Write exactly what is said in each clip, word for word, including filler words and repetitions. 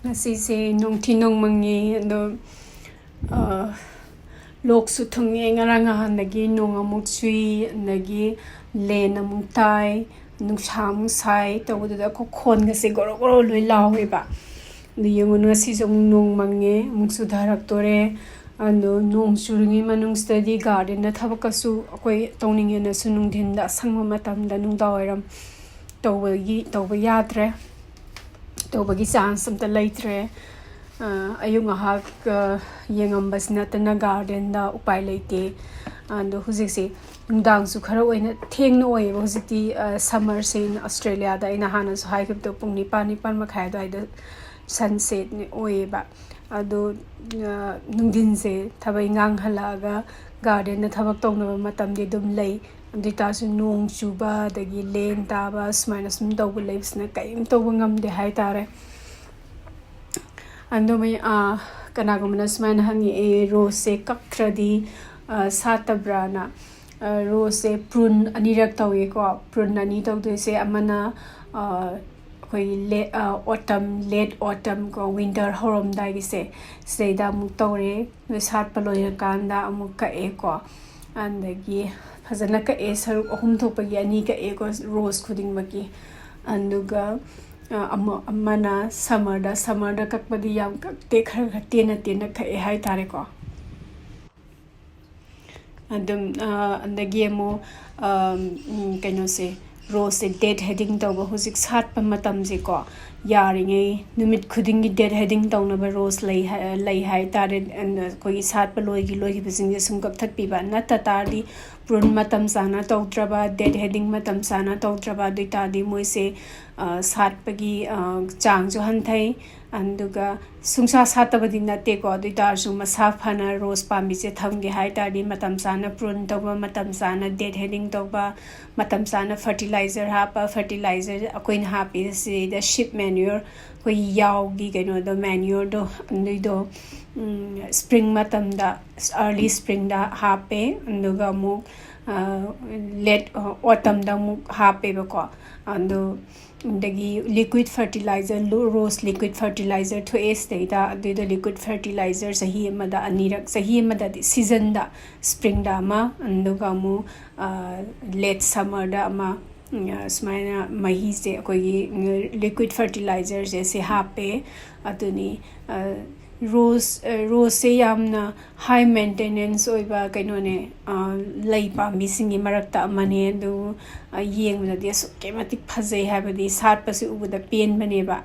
ꯉꯁꯤꯁꯦ ꯅꯣꯡꯊꯤ ꯅꯣꯡꯃꯪꯉꯦ, ꯑꯗꯣ, ꯑ, ꯂꯣꯛꯁꯨ ꯊꯨꯡꯉꯦ꯫ ꯉꯔꯥꯡ ꯅꯍꯥꯟꯗꯒꯤ ꯅꯣꯡ ꯑꯃꯨꯛ ꯆꯨꯏ, ꯑꯗꯒꯤ ꯂꯦꯟ ꯑꯃꯨꯛ ꯇꯥꯏ, ꯅꯨꯡꯁꯥ ꯑꯃꯨꯛ ꯁꯥꯏ ꯇꯧꯕꯗꯨꯗ ꯑꯩꯈꯣꯏ ꯈꯣꯟꯒꯁꯦ ꯒꯣꯔꯣ ꯒꯣꯔꯣ ꯂꯣꯏ ꯂꯥꯎꯋꯦꯕ꯫ ꯑꯗꯨ ꯌꯦꯡꯉꯨ, ꯉꯁꯤꯁꯨ ꯑꯃꯨꯛ ꯅꯣꯡ ꯃꯪꯉꯦ, ꯑꯃꯨꯛ ꯆꯨꯊꯔꯛꯇꯣꯔꯦ꯫ ꯑꯗꯣ ꯅꯣꯡ ꯆꯨꯔꯤꯉꯩ ꯃꯅꯨꯡꯁꯤꯗꯗꯤ garden-ꯗ ꯊꯕꯛꯀꯁꯨ ꯑꯩꯈꯣꯏ ꯇꯧꯅꯤꯡꯉꯦꯅꯁꯨ ꯅꯨꯡꯊꯤꯟꯗ ꯑꯁꯪꯕ ꯃꯇꯝꯗ, ꯅꯨꯡꯗꯥꯡꯋꯥꯏꯔꯝ ꯇꯧꯕꯒꯤ, ꯇꯧꯕ ꯌꯥꯗ꯭ꯔꯦ, ꯇꯧꯕꯒꯤ chance ꯑꯝꯇ ꯂꯩꯇ꯭ꯔꯦ꯫ ꯑ, ꯑꯌꯨꯛ ꯉꯥꯏꯍꯥꯛ, ꯑ, ꯌꯦꯡꯉꯝꯕꯁꯤ ꯅꯠꯇꯅ garden-ꯗ ꯎꯄꯥꯏ ꯂꯩꯇꯦ꯫ ꯑꯗꯣ ꯍꯧꯖꯤꯛꯁꯦ ꯅꯨꯡꯗꯥꯡꯁꯨ ꯈꯔ ꯑꯣꯏꯅ ꯊꯦꯡꯅ ꯑꯣꯏꯌꯦꯕ ꯍꯧꯖꯤꯛꯇꯤ, ꯑ, summer-ꯁꯦ Australia-ꯗ, ꯑꯩꯅ ꯍꯥꯟꯅꯁꯨ ꯍꯥꯏꯈꯤꯕꯗꯣ, ꯄꯨꯡ ꯅꯤꯄꯥꯟ, ꯅꯤꯄꯥꯟ ꯃꯈꯥꯏ ꯑꯗꯨꯋꯥꯏꯗ sunset ꯑꯣꯏꯌꯦꯕ꯫ ꯑꯗꯣ, ꯑ, ꯅꯨꯡꯊꯤꯟꯁꯦ ꯊꯕꯛ ꯏꯟꯈꯥꯡ ꯍꯜꯂꯛꯑꯒ garden-ꯗ ꯊꯕꯛ ꯇꯧꯅꯕ ꯃꯇꯝꯗꯤ ꯑꯗꯨꯝ ꯂꯩ꯫ ꯑꯗꯨ ꯑꯣꯏꯇꯥꯔꯁꯨ ꯅꯣꯡ ꯆꯨꯕ, ꯑꯗꯒꯤ ꯂꯦꯟ ꯇꯥꯕ, ꯁꯨꯃꯥꯏꯅ ꯁꯨꯝ ꯇꯧꯕ ꯂꯩꯕꯁꯤꯅ ꯀꯔꯤꯝ ꯇꯧꯕ ꯉꯝꯗꯦ ꯍꯥꯏꯇꯥꯔꯦ꯫ ꯑꯗꯣ ꯃꯩ-, ꯑ, ꯀꯅꯥꯒꯨꯝꯕꯅ ꯁꯨꯃꯥꯏꯅ ꯍꯪꯉꯛꯑꯦ, rose-ꯁꯦ ꯀꯛꯇ꯭ꯔꯗꯤ, ꯑ, ꯁꯥꯠꯇꯕ꯭ꯔꯥꯅ꯫ ꯑ, rose-ꯁꯦ prune ꯑꯅꯤꯔꯛ ꯇꯧꯋꯦꯀꯣ꯫ Prune ꯑꯅꯤ ꯇꯧꯗꯣꯏꯁꯦ, ꯑꯃꯅ, ꯑ, ꯑꯩꯈꯣꯏꯒꯤ late, ꯑ, autumn, late autumn ꯀꯣ, winter ꯍꯧꯔꯝꯗꯥꯏꯒꯤꯁꯦ, ꯁꯤꯗꯩꯗ ꯑꯃꯨꯛ ꯇꯧꯔꯦ꯫ ꯅꯣꯏ ꯁꯥꯠꯄ ꯂꯣꯏꯔꯀꯥꯟꯗ ꯑꯃꯨꯛ ꯀꯛꯑꯦꯀꯣ꯫ ꯑꯗꯒꯤ ꯐꯖꯅ ꯀꯛꯑꯦ, ꯁꯔꯨꯛ ꯑꯍꯨꯝ ꯊꯣꯛꯄꯒꯤ ꯑꯅꯤ ꯀꯛꯑꯦꯀꯣ, rose ꯈꯨꯗꯤꯡꯃꯛꯀꯤ꯫ ꯑꯗꯨꯒ, ꯑ, ꯑꯃ-, ꯑꯃꯅ summer-ꯗ, summer-ꯗ ꯀꯛꯄꯗꯤ ꯌꯥꯝ ꯀꯛꯇꯦ, ꯈꯔ ꯈꯔ ꯇꯦꯟꯅ ꯇꯦꯟꯅ ꯀꯛꯑꯦ ꯍꯥꯏꯇꯥꯔꯦꯀꯣ꯫ ꯑꯗꯨꯝ, ꯑ, ꯑꯗꯒꯤ ꯑꯃꯨꯛ, ꯑ, ꯎꯝ, ꯀꯩꯅꯣꯁꯦ, rose-ꯁꯦ dead heading ꯇꯧꯕ ꯍꯧꯖꯤꯛ ꯁꯥꯠꯄ ꯃꯇꯝꯁꯦꯀꯣ, ꯌꯥꯔꯤꯉꯩ ꯅꯨꯃꯤꯠ ꯈꯨꯗꯤꯡꯒꯤ dead heading ꯇꯧꯅꯕ rose ꯂꯩ ꯍꯥꯏ-, ꯂꯩ ꯍꯥꯏꯇꯥꯔꯦ꯫ ꯑꯩꯈꯣꯏꯒꯤ ꯁꯥꯠꯄ ꯂꯣꯏꯒꯤ-, ꯂꯣꯏꯈꯤꯕꯁꯤꯡꯁꯦ ꯁꯨꯝ ꯀꯛꯊꯠꯄꯤꯕ꯫ ꯅꯠꯇ ꯇꯥꯔꯗꯤ, prune ꯃꯇꯝ ꯆꯥꯅ ꯇꯧꯗ꯭ꯔꯕ, dead heading ꯃꯇꯝ ꯆꯥꯅ ꯇꯧꯗ꯭ꯔꯕ, ꯑꯗꯨ ꯑꯣꯏ ꯇꯥꯔꯗꯤ ꯃꯣꯏꯁꯦ, ꯑ, ꯁꯥꯠꯄꯒꯤ, ꯑ, ꯆꯥꯡꯁꯨ ꯍꯟꯊꯩ꯫ ꯑꯗꯨꯒ ꯁꯨꯡꯁꯥ ꯁꯥꯠꯇꯕꯗꯤ ꯅꯠꯇꯦꯀꯣ, ꯑꯗꯨ ꯑꯣꯏ ꯇꯥꯔꯁꯨ ꯃꯁꯥ ꯐꯅ rose ꯄꯥꯝꯕꯤꯁꯦ ꯊꯝꯒꯦ ꯍꯥꯏ ꯇꯥꯔꯗꯤ ꯃꯇꯝ ꯆꯥꯅ prune ꯇꯧꯕ, ꯃꯇꯝ ꯆꯥꯅ dead heading ꯇꯧꯕ, ꯃꯇꯝ ꯆꯥꯅ fertilizer ꯍꯥꯞꯄ꯫ Fertilizer ꯑꯩꯈꯣꯏꯅ ꯍꯥꯞꯄꯤꯁꯤꯗ sheep manure, ꯑꯩꯈꯣꯏꯒꯤ ꯌꯥꯎꯒꯤ ꯀꯩꯅꯣꯗꯣ, manure-ꯗꯣ, ꯑꯗꯨꯏꯗꯣ, ꯎꯝ, spring ꯃꯇꯝꯗ, early spring-ꯗ ꯍꯥꯞꯄꯦ꯫ ꯑꯗꯨꯒ ꯑꯃꯨꯛ, ꯑ, late, ꯑ, autumn-ꯗ ꯑꯃꯨꯛ ꯍꯥꯞꯄꯦꯕꯀꯣ꯫ ꯑꯗꯣ ꯑꯗꯒꯤ liquid fertilizer, rose liquid fertilizer ꯊꯣꯛꯑꯦ ꯁꯤꯗꯩꯗ꯫ ꯑꯗꯨꯏꯗꯣ liquid fertilizer ꯆꯍꯤ ꯑꯃꯗ ꯑꯅꯤꯔꯛ, ꯆꯍꯤ ꯑꯃꯗꯗꯤ seasonꯗ, springꯗ ꯑꯃ, ꯑꯗꯨꯒ ꯑꯃꯨꯛ late summerꯗ ꯑꯃ, ꯁꯨꯃꯥꯏꯅ ꯃꯍꯤꯁꯦ, ꯑꯩꯈꯣꯏꯒꯤ liquid fertilizerꯁꯦ ꯁꯤ ꯍꯥꯞꯄꯦ꯫ ꯑꯗꯨꯅꯤ꯫ ꯔꯣꯁ ꯔꯣꯁꯁꯦ ꯌꯥꯝꯅ high maintenance ꯑꯣꯏꯕ ꯀꯩꯅꯣꯅꯦ, ꯂꯩ ꯄꯥꯝꯕꯤꯁꯤꯡꯒꯤ ꯃꯔꯛꯇ ꯑꯃꯅꯦ꯫ ꯑꯗꯨ ꯌꯦꯡꯕꯗꯗꯤ ꯑꯁꯨꯛꯀꯤ ꯃꯇꯤꯛ ꯐꯖꯩ, ꯍꯥꯏꯕꯗꯤ ꯁꯥꯠꯄꯁꯤ ꯎꯕꯗ ꯄꯦꯟꯕꯅꯦꯕ꯫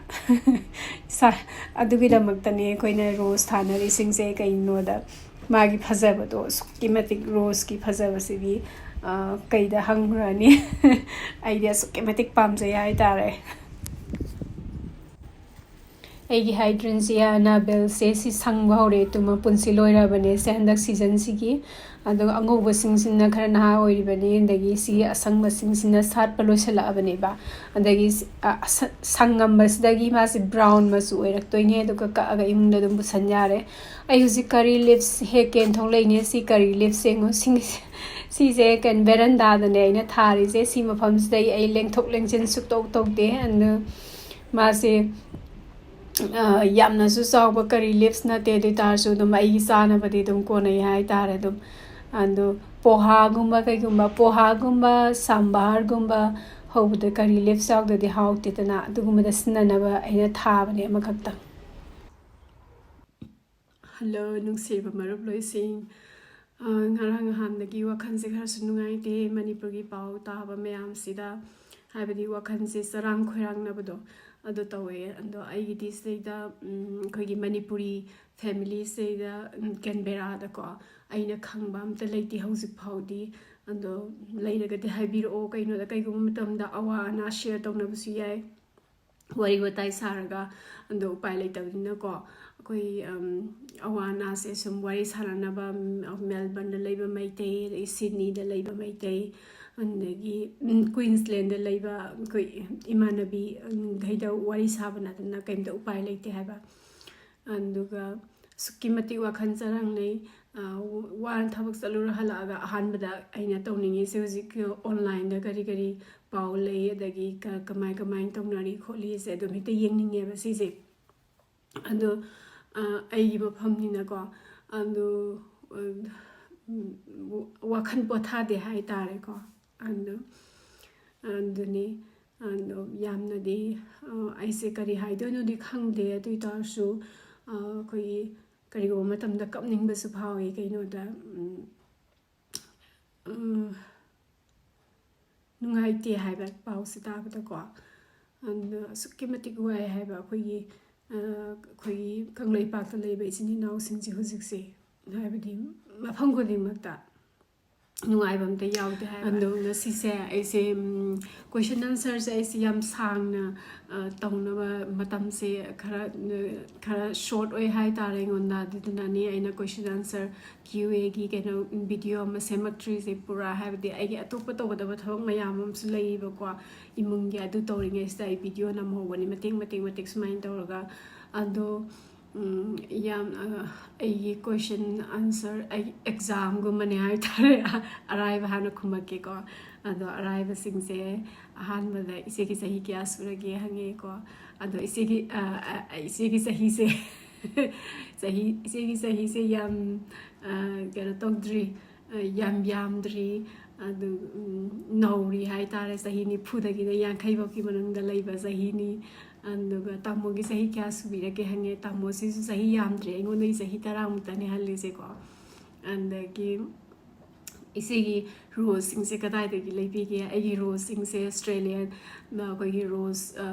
ꯁꯥ- ꯑꯗꯨꯒꯤꯗꯃꯛꯇꯅꯦ ꯑꯩꯈꯣꯏꯅ ꯔꯣꯁ ꯊꯥꯅꯔꯤꯁꯤꯡꯁꯦ꯫ ꯀꯩꯒꯤꯅꯣꯗ ꯃꯥꯒꯤ ꯐꯖꯕꯗꯣ, ꯑꯁꯨꯛꯀꯤ ꯃꯇꯤꯛ ꯔꯣꯁꯀꯤ ꯐꯖꯕꯁꯤꯗꯤ ꯀꯩꯗ ꯍꯪꯉꯨꯔꯅꯤ? ꯑꯩꯗꯤ ꯑꯁꯨꯛꯀꯤ ꯃꯇꯤꯛ ꯄꯥꯝꯖꯩ ꯍꯥꯏꯇꯥꯔꯦ꯫ ꯑꯩꯒꯤ hydrangea ꯑꯅꯥꯕꯦꯜꯁꯦ ꯁꯤ ꯁꯪꯕ ꯍꯧꯔꯛꯑꯦ, ꯇꯨ ꯃꯄꯨꯟꯁꯤ ꯂꯣꯏꯔꯕꯅꯦ ꯁꯦ ꯍꯟꯗꯛ seasonꯁꯤꯒꯤ꯫ ꯑꯗꯨꯒ ꯑꯉꯧꯕꯁꯤꯡꯁꯤꯅ ꯈꯔ ꯅꯍꯥ ꯑꯣꯏꯔꯤꯕꯅꯤ, ꯑꯗꯒꯤ ꯁꯤꯒꯤ ꯑꯁꯪꯕꯁꯤꯡꯁꯤꯅ ꯁꯥꯠꯄ ꯂꯣꯏꯁꯤꯜꯂꯛꯑꯕꯅꯦꯕ꯫ ꯑꯗꯒꯤ ꯁ- ꯑ- ꯑꯁ- ꯁꯪꯉꯝꯕꯁꯤꯗꯒꯤ ꯃꯥꯁꯦ brown ꯃꯆꯨ ꯑꯣꯏꯔꯛꯇꯣꯏꯅꯦ, ꯑꯗꯨꯒ ꯀꯛꯑꯒ ꯏꯃꯨꯡꯗ ꯑꯗꯨꯝ ꯄꯨꯁꯟ ꯌꯥꯔꯦ꯫ ꯑꯩ ꯍꯧꯖꯤꯛ curry leaves ꯍꯦꯛꯀꯦꯅ ꯊꯣꯛꯂꯛꯏꯅꯦ꯫ ꯁꯤ curry leaves ꯌꯦꯡꯉꯣ, ꯁꯤꯡ- ꯁꯤꯁꯦ ꯀꯩꯅꯣ verandaꯗꯅꯦ ꯑꯩꯅ ꯊꯥꯔꯤꯁꯦ꯫ ꯁꯤ ꯃꯐꯝꯁꯤꯗ ꯑꯩ ꯂꯦꯡꯊꯣꯛ ꯂꯦꯡꯁꯤꯟ ꯁꯨꯛꯇꯧ ꯇꯧꯗꯦ꯫ ꯑꯗꯨ ꯃꯥꯁꯦ ꯌꯥꯝꯅꯁꯨ ꯆꯥꯎꯕ curry leaves ꯅꯠꯇꯦ, ꯑꯗꯨ ꯑꯣꯏ ꯇꯥꯔꯁꯨ ꯑꯗꯨꯝ ꯑꯩꯒꯤ ꯆꯥꯅꯕꯗꯤ ꯑꯗꯨꯝ ꯀꯣꯟꯅꯩ ꯍꯥꯏꯇꯥꯔꯦ꯫ ꯑꯗꯨꯝ ꯑꯗꯣ ꯄꯣꯍꯥꯒꯨꯝꯕ ꯀꯩꯒꯨꯝꯕ, ꯄꯣꯍꯥꯒꯨꯝꯕ ꯁꯝꯕꯥꯔꯒꯨꯝꯕ ꯍꯧꯕꯗ curry leaves ꯌꯥꯎꯗ꯭ꯔꯗꯤ ꯍꯥꯎꯇꯦꯗꯅ, ꯑꯗꯨꯒꯨꯝꯕꯗ ꯁꯤꯖꯤꯟꯅꯅꯕ ꯑꯩꯅ ꯊꯥꯕꯅꯦ ꯑꯃꯈꯛꯇꯪ꯫ Hello ꯅꯨꯡꯁꯤꯕ ꯃꯔꯨꯞ ꯂꯣꯏꯁꯤꯡ꯫ ꯑ, ꯉꯔꯥꯡ ꯅꯍꯥꯟꯗꯒꯤ ꯋꯥꯈꯜꯁꯦ ꯈꯔꯁꯨ ꯅꯨꯡꯉꯥꯏꯇꯦ ꯃꯅꯤꯄꯨꯔꯒꯤ ꯄꯥꯎ ꯇꯥꯕ ꯃꯌꯥꯝꯁꯤꯗ꯫ ꯍꯥꯏꯕꯗꯤ ꯋꯥꯈꯜꯁꯦ ꯆꯔꯥꯡ ꯈꯣꯏꯔꯥꯡꯅꯕꯗꯣ ꯑꯗꯨ ꯇꯧꯋꯦ꯫ ꯑꯗꯣ ꯑꯩꯒꯤꯗꯤ ꯁꯤꯗꯩꯗ, ꯎꯝ, ꯑꯩꯈꯣꯏꯒꯤ ꯃꯅꯤꯄꯨꯔꯤ family ꯁꯤꯗꯩꯗ, ꯎꯝ, ꯀꯦꯟꯕꯦꯔꯥꯗꯀꯣ ꯑꯩꯅ ꯈꯪꯕ ꯑꯝꯇ ꯂꯩꯇꯦ ꯍꯧꯖꯤꯛ ꯐꯥꯎꯗꯤ꯫ ꯑꯗꯣ ꯂꯩꯔꯒꯗꯤ ꯍꯥꯏꯕꯤꯔꯛꯑꯣ꯫ ꯀꯩꯅꯣꯗ ꯀꯩꯒꯨꯝꯕ ꯃꯇꯝꯗ ꯑꯋꯥ ꯑꯅꯥ share ꯇꯧꯅꯕꯁꯨ ꯌꯥꯏ꯫ ꯋꯥꯔꯤ ꯋꯥꯇꯥꯏ ꯁꯥꯔꯒ꯫ ꯑꯗꯣ ꯎꯄꯥꯏ ꯂꯩꯇꯕꯅꯤꯅꯀꯣ ꯑꯩꯈꯣꯏ, ꯎꯝ, ꯑꯋꯥ ꯑꯅꯥꯁꯦ ꯁꯨꯝ ꯋꯥꯔꯤ ꯁꯥꯟꯅꯅꯕ, ꯎꯝ, ꯃꯦꯜꯕꯔꯟꯗ ꯂꯩꯕ ꯃꯩꯇꯩ, ꯑꯗꯒꯤ ꯁꯤꯗꯅꯤꯗ ꯂꯩꯕ ꯃꯩꯇꯩ, ꯑꯗꯒꯤ, ꯎꯝ, ꯀ꯭ꯋꯤꯟꯁꯂꯦꯟꯗ ꯂꯩꯕ ꯑꯩꯈꯣꯏ ꯏꯃꯥꯟꯅꯕꯤ, ꯎꯝ, ꯈꯩꯗ ꯋꯥꯔꯤ ꯁꯥꯕ ꯅꯠꯇꯅ ꯀꯩꯝꯇ ꯎꯄꯥꯏ ꯂꯩꯇꯦ ꯍꯥꯏꯕ꯫ ꯑꯗꯨꯒ ꯑꯁꯨꯛꯀꯤ ꯃꯇꯤꯛ ꯋꯥꯈꯜ ꯆꯔꯥꯡꯅꯩ꯫ ꯑ, ꯋꯥꯅ ꯊꯕꯛ ꯆꯠꯂꯨꯔ ꯍꯜꯂꯛꯑꯒ ꯑꯍꯥꯟꯕꯗ ꯑꯩꯅ ꯇꯧꯅꯤꯡꯉꯤꯁꯦ ꯍꯧꯖꯤꯛ online ꯀꯔꯤ ꯀꯔꯤ ꯄꯥꯎ ꯂꯩ, ꯑꯗꯒꯤ ꯀ-, ꯀꯃꯥꯏ ꯀꯃꯥꯏꯅ ꯇꯧꯅꯔꯤ ꯈꯣꯠꯂꯤꯁꯦ ꯑꯗꯨꯝ ꯍꯦꯛꯇ ꯌꯦꯡꯅꯤꯡꯉꯦꯕ ꯁꯤꯁꯦ꯫ ꯑꯗꯣ, ꯑ, ꯑꯩꯒꯤ ꯃꯐꯝꯅꯤꯅꯀꯣ, ꯑꯗꯣ, ꯑ, ꯎꯝ, ꯋꯥꯈꯜ ꯄꯣꯊꯥꯗꯦ ꯍꯥꯏꯇꯥꯔꯦꯀꯣ꯫ ꯑꯗꯣ, ꯑꯗꯨꯅꯤ, ꯑꯗꯣ ꯌꯥꯝꯅꯗꯤ, ꯑ, ꯑꯩꯁꯦ ꯀꯔꯤ ꯍꯥꯏꯗꯣꯏꯅꯣꯗꯤ ꯈꯪꯗꯦ꯫ ꯑꯗꯨ ꯑꯣꯏ ꯇꯥꯔꯁꯨ, ꯑ, ꯑꯩꯈꯣꯏꯒꯤ ꯀꯔꯤꯒꯨꯝꯕ ꯃꯇꯝꯗ ꯀꯞꯅꯤꯡꯕꯁꯨ ꯐꯥꯎꯏ꯫ ꯀꯩꯅꯣꯗ, ꯎꯝ, ꯎꯝ, ꯅꯨꯡꯉꯥꯏꯇꯦ ꯍꯥꯏꯕ ꯄꯥꯎꯁꯦ ꯇꯥꯕꯗꯀꯣ꯫ ꯑꯗꯨꯅ ꯑꯁꯨꯛꯀꯤ ꯃꯇꯤꯛ ꯋꯥꯏ ꯍꯥꯏꯕ ꯑꯩꯈꯣꯏꯒꯤ, ꯑ, ꯑꯩꯈꯣꯏꯒꯤ ꯀꯪꯂꯩꯄꯥꯛꯇ ꯂꯩꯕ ꯏꯆꯤꯟ ꯏꯅꯥꯎꯁꯤꯡꯁꯦ ꯍꯧꯖꯤꯛꯁꯦ꯫ ꯍꯥꯏꯕꯗꯤ ꯃꯐꯝ ꯈꯨꯗꯤꯡꯃꯛꯇ ꯅꯨꯡꯉꯥꯏꯕ ꯑꯝꯇ ꯌꯥꯎꯗꯦ ꯍꯥꯏꯕ꯫ ꯑꯗꯣ ꯉꯁꯤꯁꯦ ꯑꯩꯁꯦ, ꯎꯝ, question answerꯁꯦ ꯑꯩꯁꯦ ꯌꯥꯝ ꯁꯥꯡꯅ, ꯑ, ꯇꯧꯅꯕ ꯃꯇꯝꯁꯦ ꯈꯔ, ꯈꯔ short ꯑꯣꯏ ꯍꯥꯏꯇꯥꯔꯦ ꯑꯩꯉꯣꯟꯗ꯫ ꯑꯗꯨꯗꯨꯅꯅꯦ ꯑꯩꯅ question answer Q A ꯒꯤ ꯀꯩꯅꯣ video ꯑꯃ ꯁꯦꯝꯃꯛꯇ꯭ꯔꯤꯁꯦ ꯄꯨꯔꯥ, ꯍꯥꯏꯕꯗꯤ ꯑꯩꯒꯤ ꯑꯇꯣꯞꯄ ꯇꯧꯒꯗꯕ ꯊꯕꯛ ꯃꯌꯥꯝ ꯑꯃꯁꯨ ꯂꯩꯌꯦꯕꯀꯣ ꯏꯃꯨꯡꯒꯤ꯫ ꯑꯗꯨ ꯇꯧꯔꯤꯉꯩꯁꯤꯗ ꯑꯩ video ꯅꯝꯍꯧꯕꯅꯤ ꯃꯇꯦꯛ ꯃꯇꯦꯛ ꯃꯇꯦꯛ ꯁꯨꯃꯥꯏꯅ ꯇꯧꯔꯒ꯫ ꯑꯗꯣ, ꯎꯝ, ꯌꯥꯝ, ꯑ, ꯑꯩꯒꯤ question answer, ꯑꯩ examꯒꯨꯝꯕꯅꯦ ꯍꯥꯏꯇꯥꯔꯦ꯫ ꯑꯔꯥꯏꯕ ꯍꯥꯟꯅ ꯈꯨꯝꯃꯛꯀꯦꯀꯣ꯫ ꯑꯗꯣ ꯑꯔꯥꯏꯕꯁꯤꯡꯁꯦ, ꯑꯍꯥꯟꯕꯗ "ꯏꯆꯦꯒꯤ ꯆꯍꯤ ꯀꯌꯥ ꯁꯨꯔꯒꯦ?" ꯍꯪꯉꯦꯀꯣ꯫ ꯑꯗꯣ ꯏꯆꯦꯒꯤ, ꯑ, ꯑ, ꯏꯆꯦꯒꯤ ꯆꯍꯤꯁꯦ, ꯆꯍꯤ, ꯏꯆꯦꯒꯤ ꯆꯍꯤꯁꯦ ꯌꯥꯝ, ꯑ, ꯀꯩꯅꯣ ꯇꯧꯗ꯭ꯔꯤ, ꯑ, ꯌꯥꯝ ꯌꯥꯝꯗ꯭ꯔꯤ꯫ ꯑꯗꯨ, ꯎꯝ, ꯅꯧꯔꯤ ꯍꯥꯏꯇꯥꯔꯦ꯫ ꯆꯍꯤ ꯅꯤꯐꯨꯗꯒꯤꯅ ꯌꯥꯡꯈꯩ ꯐꯥꯎꯒꯤ ꯃꯅꯨꯡꯗ ꯂꯩꯕ ꯆꯍꯤꯅꯤ꯫ ꯑꯗꯨꯒ ꯇꯥꯃꯣꯒꯤ ꯆꯍꯤ ꯀꯌꯥ ꯁꯨꯕꯤꯔꯒꯦ ꯍꯪꯉꯦ꯫ ꯇꯥꯃꯣꯁꯤꯁꯨ ꯆꯍꯤ ꯌꯥꯝꯗ꯭ꯔꯤ, ꯑꯩꯉꯣꯟꯗꯒꯤ ꯆꯍꯤ ꯇꯔꯥꯃꯨꯛꯇꯅꯤ ꯍꯜꯂꯤꯁꯦꯀꯣ꯫ ꯑꯗꯒꯤ ꯏꯆꯦꯒꯤ roseꯁꯤꯡꯁꯦ ꯀꯗꯥꯏꯗꯒꯤ ꯂꯩꯕꯤꯒꯦ? ꯑꯩꯒꯤ roseꯁꯤꯡꯁꯦ Australian, ꯑꯩꯈꯣꯏꯒꯤ rose, ꯑ,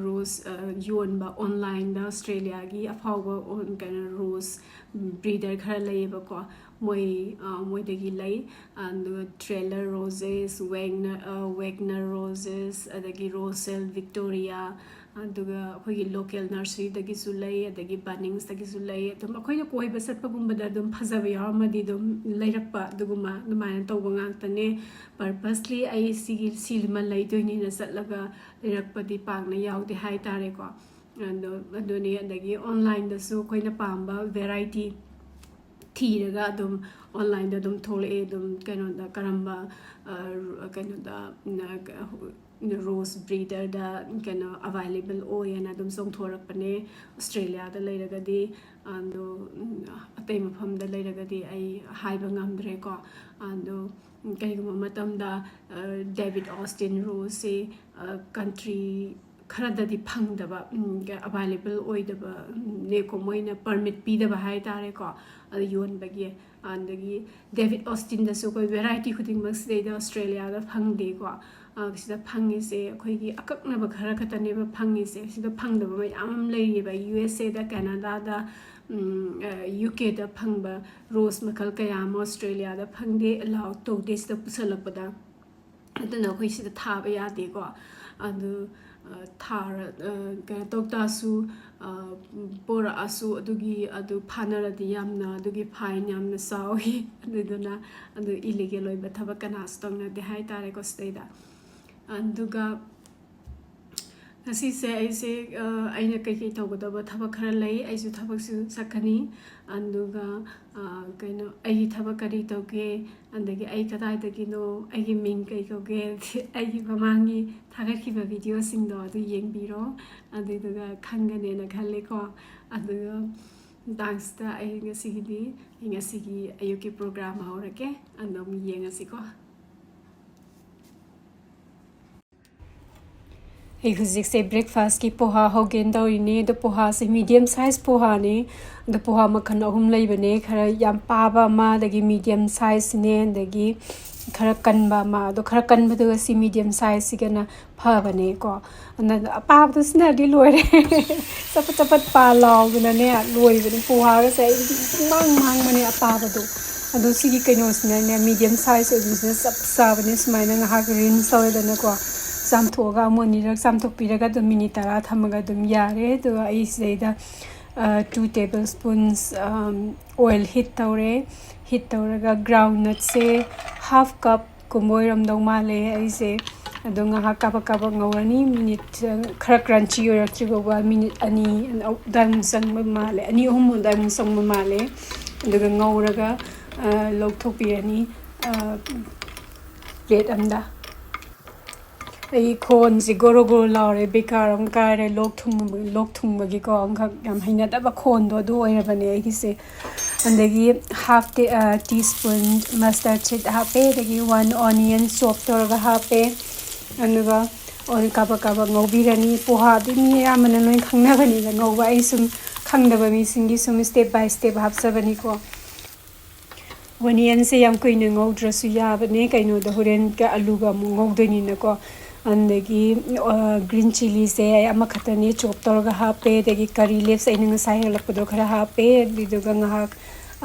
rose, ꯑ, ꯌꯣꯟꯕ onlineꯗ Australiaꯒꯤ ꯑꯐꯥꯎꯕ on-, ꯀꯩꯅꯣ, rose breeder ꯈꯔ ꯂꯩꯌꯦꯕꯀꯣ꯫ ꯃꯣꯏ, ꯑ, ꯃꯣꯏꯗꯒꯤ ꯂꯩ꯫ ꯑꯗꯨꯒ Traylor roses, Wagner, ꯑ, Wagner roses, ꯑꯗꯒꯤ Roselle Victoria, ꯑꯗꯨꯒ ꯑꯩꯈꯣꯏꯒꯤ local nurseryꯗꯒꯤꯁꯨ ꯂꯩ, ꯑꯗꯒꯤ Bunningsꯇꯒꯤꯁꯨ ꯂꯩ꯫ ꯑꯗꯨꯝ ꯑꯩꯈꯣꯏꯅ ꯀꯣꯏꯕ ꯆꯠꯄꯒꯨꯝꯕꯗ ꯑꯗꯨꯝ ꯐꯖꯕ ꯌꯥꯎꯔꯝꯃꯗꯤ ꯑꯗꯨꯝ ꯂꯩꯔꯛꯄ, ꯑꯗꯨꯒꯨꯝꯕ, ꯑꯗꯨꯃꯥꯏꯅ ꯇꯧꯕ ꯉꯥꯛꯇꯅꯦ꯫ Purposely ꯑꯩ ꯁꯤꯒꯤ, ꯁꯤꯃ ꯂꯩꯗꯣꯏꯅꯤꯅ ꯆꯠꯂꯒ ꯂꯩꯔꯛꯄꯗꯤ ꯄꯥꯛꯅ ꯌꯥꯎꯗꯦ ꯍꯥꯏꯇꯥꯔꯦꯀꯣ꯫ ꯑꯗꯣ, ꯑꯗꯨꯅꯤ꯫ ꯑꯗꯒꯤ onlineꯗꯁꯨ ꯑꯩꯈꯣꯏꯅ ꯄꯥꯝꯕ variety ꯊꯤꯔꯒ ꯑꯗꯨꯝ online-ꯗ ꯑꯗꯨꯝ ꯊꯣꯛꯂꯛꯑꯦ꯫ ꯑꯗꯨꯝ ꯀꯩꯅꯣꯗ ꯀꯔꯝꯕ, ꯑ, ꯀꯩꯅꯣꯗ, ꯎꯝ, rose breeder-ꯗ ꯀꯩꯅꯣ available ꯑꯣꯏꯌꯦꯅ ꯑꯗꯨꯝ ꯆꯣꯡꯊꯣꯔꯛꯄꯅꯦ꯫ Australia-ꯗ ꯂꯩꯔꯒꯗꯤ, ꯑꯗꯣ, ꯎꯝ, ꯑꯇꯩ ꯃꯐꯝꯗ ꯂꯩꯔꯒꯗꯤ ꯑꯩ ꯍꯥꯏꯕ ꯉꯝꯗ꯭ꯔꯦꯀꯣ꯫ ꯑꯗꯣ, ꯎꯝ, ꯀꯩꯒꯨꯝꯕ ꯃꯇꯝꯗ, ꯑ, David Austin rose-ꯁꯦ, ꯑ, country ꯈꯔꯗꯗꯤ ꯐꯪꯗꯕ, ꯎꯝ, available ꯑꯣꯏꯗꯕ, ꯎꯝ, ꯅꯦꯀꯣ, ꯃꯣꯏꯅ permit ꯄꯤꯗꯕ ꯍꯥꯏ ꯇꯥꯔꯦꯀꯣ, ꯑꯗꯨ ꯌꯣꯟꯕꯒꯤ꯫ ꯑꯗꯒꯤ David Austin-ꯗꯁꯨ ꯑꯩꯈꯣꯏ variety ꯈꯨꯗꯤꯡꯃꯛ ꯁꯤꯗꯩꯗ Australia-ꯗ ꯐꯪꯗꯦꯀꯣ꯫ ꯑ, ꯁꯤꯗ ꯐꯪꯉꯤꯁꯦ ꯑꯩꯈꯣꯏꯒꯤ ꯑꯀꯛꯅꯕ ꯈꯔ ꯈꯛꯇꯅꯦꯕ ꯐꯪꯉꯤꯁꯦ꯫ ꯁꯤꯗ ꯐꯪꯗꯕ ꯃꯌꯥꯝ ꯑꯃ ꯂꯩꯔꯤꯑꯕ, U S A-ꯗ, Canada-ꯗ, ꯎꯝ, ꯑ, U K-ꯗ ꯐꯪꯕ rose ꯃꯈꯜ ꯀꯌꯥ ꯑꯃ Australia-ꯗ ꯐꯪꯗꯦ, allow ꯇꯧꯗꯦ ꯁꯤꯗ ꯄꯨꯁꯜꯂꯛꯄꯗ꯫ ꯑꯗꯨꯅ ꯑꯩꯈꯣꯏ ꯁꯤꯗ ꯊꯥꯕ ꯌꯥꯗꯦꯀꯣ꯫ ꯑꯗꯨ, ꯑ, ꯊꯥꯔ-, ꯑ, ꯀꯩꯅꯣ ꯇꯧ ꯇꯥꯔꯁꯨ, ꯑ, ꯄꯣꯔꯛꯑꯁꯨ ꯑꯗꯨꯒꯤ, ꯑꯗꯨ ꯐꯥꯅꯔꯗꯤ ꯌꯥꯝꯅ ꯑꯗꯨꯒꯤ fine ꯌꯥꯝꯅ ꯆꯥꯎꯋꯤ꯫ ꯑꯗꯨꯗꯨꯅ ꯑꯗꯨ illegal ꯑꯣꯏꯕ ꯊꯕꯛ ꯀꯅꯥꯁꯨ ꯇꯧꯅꯗꯦ ꯍꯥꯏ ꯇꯥꯔꯦꯀꯣ ꯁꯤꯗꯩꯗ꯫ ꯑꯗꯨꯒ ꯉꯁꯤꯁꯦ ꯑꯩꯁꯦ, ꯑ, ꯑꯩꯅ ꯀꯩꯀꯩ ꯇꯧꯒꯗꯕ ꯊꯕꯛ ꯈꯔ ꯂꯩ꯫ ꯑꯩꯁꯨ ꯊꯕꯛꯁꯨ ꯆꯠꯀꯅꯤ꯫ ꯑꯗꯨꯒ, ꯑ, ꯀꯩꯅꯣ, ꯑꯩꯒꯤ ꯊꯕꯛ ꯀꯔꯤ ꯇꯧꯒꯦ, ꯑꯗꯒꯤ ꯑꯩ ꯀꯗꯥꯏꯗꯒꯤꯅꯣ, ꯑꯩꯒꯤ ꯃꯤꯡ ꯀꯩ ꯀꯧꯒꯦ, ꯑꯩꯒꯤ ꯃꯃꯥꯡꯒꯤ ꯊꯥꯒꯠꯈꯤꯕ video-ꯁꯤꯡꯗꯣ ꯑꯗꯨ ꯌꯦꯡꯕꯤꯔꯣ꯫ ꯑꯗꯨꯗꯨꯒ ꯈꯪꯒꯅꯦꯅ ꯈꯜꯂꯦꯀꯣ꯫ ꯑꯗꯨꯒ ꯃꯇꯥꯡꯁꯤꯗ ꯑꯩ ꯉꯁꯤꯒꯤꯗꯤ, ꯑꯩ ꯉꯁꯤꯒꯤ ꯑꯌꯨꯛꯀꯤ program ꯍꯧꯔꯒꯦ꯫ ꯑꯗꯨꯝ ꯌꯦꯡꯉꯁꯤꯀꯣ꯫ ꯑꯩ ꯍꯧꯖꯤꯛꯁꯦ breakfast-ꯀꯤ ꯄꯣꯍꯥ ꯍꯧꯒꯦꯅ ꯇꯧꯔꯤꯅꯦ꯫ ꯑꯗꯣ ꯄꯣꯍꯥꯁꯦ medium size ꯄꯣꯍꯥꯅꯦ꯫ ꯑꯗꯣ ꯄꯣꯍꯥ ꯃꯈꯜ ꯑꯍꯨꯝ ꯂꯩꯕꯅꯦ, ꯈꯔ ꯌꯥꯝ ꯄꯥꯕ ꯑꯃ, ꯑꯗꯒꯤ medium size-ꯅꯦ, ꯑꯗꯒꯤ ꯈꯔ ꯀꯟꯕ ꯑꯃ꯫ ꯑꯗꯣ ꯈꯔ ꯀꯟꯕꯗꯨꯒ ꯁꯤ medium size-ꯁꯤꯒꯅ ꯐꯕꯅꯦꯀꯣ꯫ ꯑꯗꯨꯅ ꯑꯄꯥꯕꯗꯣ ꯁꯤꯖꯤꯟꯅꯔꯗꯤ ꯂꯣꯏꯔꯦ꯫ ꯆꯄꯠ ꯆꯄꯠ ꯄꯥ ꯂꯥꯎꯗꯅꯅꯦ ꯂꯣꯏꯕꯅꯦ꯫ ꯄꯣꯍꯥꯒꯁꯦ ꯑꯩ ꯄꯨꯡꯃꯥꯡ ꯃꯥꯡꯕꯅꯦ ꯑꯄꯥꯕꯗꯣ꯫ ꯑꯗꯣ ꯁꯤꯒꯤ ꯀꯩꯅꯣꯁꯤꯅꯅꯦ medium size ꯑꯣꯏꯕꯁꯤꯅ ꯆꯞ ꯆꯥꯕꯅꯦ꯫ ꯁꯨꯃꯥꯏꯅ ꯉꯥꯏꯍꯥꯛ rinse ꯇꯧꯔꯦꯗꯅꯀꯣ, ꯆꯥꯝꯊꯣꯛꯑꯒ ꯑꯃꯨꯛ ꯑꯅꯤꯔꯛ ꯆꯥꯝꯊꯣꯛꯄꯤꯔꯒ ꯑꯗꯨꯝ minute ꯇꯔꯥ ꯊꯝꯃꯒ ꯑꯗꯨꯝ ꯌꯥꯔꯦ꯫ ꯑꯗꯨꯒ ꯑꯩ ꯁꯤꯗꯩꯗ, ꯑ, two tablespoons, ꯑꯝ, oil heat ꯇꯧꯔꯦ꯫ Heat ꯇꯧꯔꯒ groundnut-ꯁꯦ half cup ꯀꯨꯝꯕ ꯑꯣꯏꯔꯝꯗꯧ ꯃꯥꯜꯂꯦ꯫ ꯑꯩꯁꯦ ꯑꯗꯣ ꯉꯥꯏꯍꯥꯛ ꯀꯥꯕꯛ ꯀꯥꯕꯛ ꯉꯧꯔꯅꯤ꯫ Minute, ꯑ, ꯈꯔ crunchy ꯑꯣꯏꯔꯛꯇ꯭ꯔꯤ ꯐꯥꯎꯕ minute ꯑꯅꯤ ꯑꯗꯨꯋꯥꯏꯃꯨꯛ ꯆꯪꯕ ꯃꯥꯜꯂꯦ, ꯑꯅꯤ ꯑꯍꯨꯝ ꯑꯗꯨꯋꯥꯏꯃꯨꯛ ꯆꯪꯕ ꯃꯥꯜꯂꯦ꯫ ꯑꯗꯨꯒ ꯉꯧꯔꯒ ꯂꯧꯊꯣꯛꯄꯤꯔꯅꯤ ꯄ꯭ꯂꯦꯠ ꯑꯝꯗ꯫ ꯑꯩ ꯈꯣꯟꯁꯦ ꯒꯣꯔꯣ ꯒꯣꯔꯣ ꯂꯥꯎꯔꯦ, ꯕꯦꯀꯥꯔ ꯑꯃ ꯀꯥꯏꯔꯦ꯫ ꯂꯣꯛ ꯊꯨꯡꯕ, ꯂꯣꯛ ꯊꯨꯡꯕꯒꯤꯀꯣ ꯑꯃꯈꯛ ꯌꯥꯝ ꯍꯩꯅꯗꯕ ꯈꯣꯟꯗꯣ ꯑꯗꯨ ꯑꯣꯏꯔꯕꯅꯦ ꯑꯩꯒꯤꯁꯦ꯫ ꯑꯗꯒꯤ half tea spoon mustard seed ꯍꯥꯞꯄꯦ꯫ ꯑꯗꯒꯤ one onion chop ꯇꯧꯔꯒ ꯍꯥꯞꯄꯦ꯫ ꯑꯗꯨꯒ ꯑꯣꯏꯜ ꯀꯥꯕꯛ ꯀꯥꯕꯛ ꯉꯧꯕꯤꯔꯅꯤ꯫ ꯄꯣꯍꯥꯗꯤ ꯃꯤ ꯑꯌꯥꯝꯕꯅ ꯂꯣꯏ ꯈꯪꯅꯕꯅꯤꯅ ꯉꯧꯕ, ꯑꯩ ꯁꯨꯝ ꯈꯪꯗꯕ ꯃꯤꯁꯤꯡꯒꯤ ꯁꯨꯝ step by step ꯍꯥꯞꯆꯕꯅꯤꯀꯣ꯫ ꯑꯣꯅꯤꯌꯟꯁꯦ ꯌꯥꯝ ꯀꯨꯏꯅ ꯉꯧꯗ꯭ꯔꯁꯨ ꯌꯥꯕꯅꯦ, ꯀꯩꯅꯣꯗ ꯍꯣꯔꯦꯟ ꯑꯂꯨꯒ ꯑꯃꯨꯛ ꯉꯧꯗꯣꯏꯅꯤꯅꯀꯣ꯫ ꯑꯗꯒꯤ green chilliꯁꯦ ꯑꯩ ꯑꯃꯈꯛꯇꯅꯦ chop ꯇꯧꯔꯒ ꯍꯥꯞꯄꯦ꯫ ꯑꯗꯒꯤ curry leaves ꯑꯩꯅ ꯉꯁꯥꯏ ꯍꯦꯛꯂꯛꯄꯗꯣ ꯈꯔ ꯍꯥꯞꯄꯦ꯫ ꯑꯗꯨꯗꯨꯒ ꯉꯥꯏꯍꯥꯛ